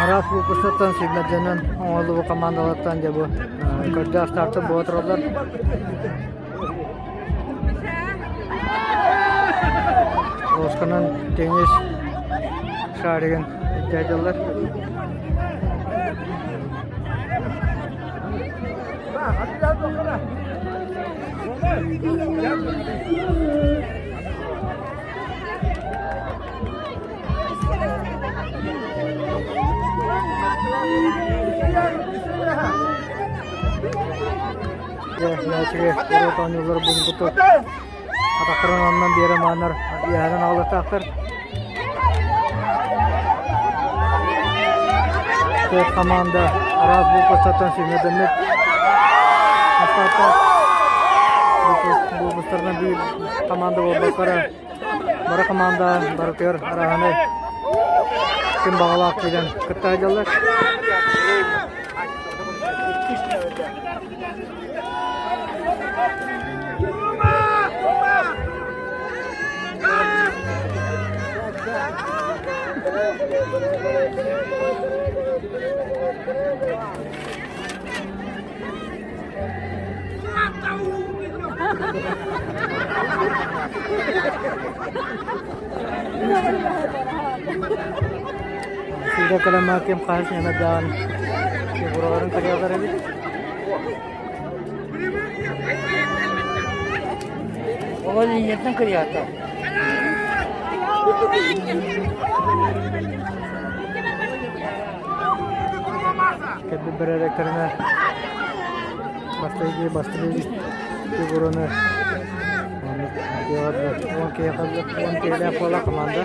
Араас выпусктартан сүүмэрдэнэн оҥоһуллубут хамаандалартан дьэ бу көрдөөх стартар буола тураллар. Лосканан теннис шаригын илдьэ Дьэ, норуот оонньуулара буолбуту атахтарын аннынан биэрэ мааннар иэһэнэн аҕалыахтаахтар. Төрт хамаанда араас булкустартан сүүмэрдэммит булкустарынан биир хамаанда буолбакка бары хамаанда барытыгар арааһынай ким баҕалаах киирэн кытта сылдьаллар. Сыыра кэлэмэ ким хаһыс ньэмэрдээн фигураларын кырыалар эбит. Ол линиятынан кырыйаата. Кэлбит бэрээдэктэринэ бастайгы бастыыр фигураны 10 киһилээх буола команда.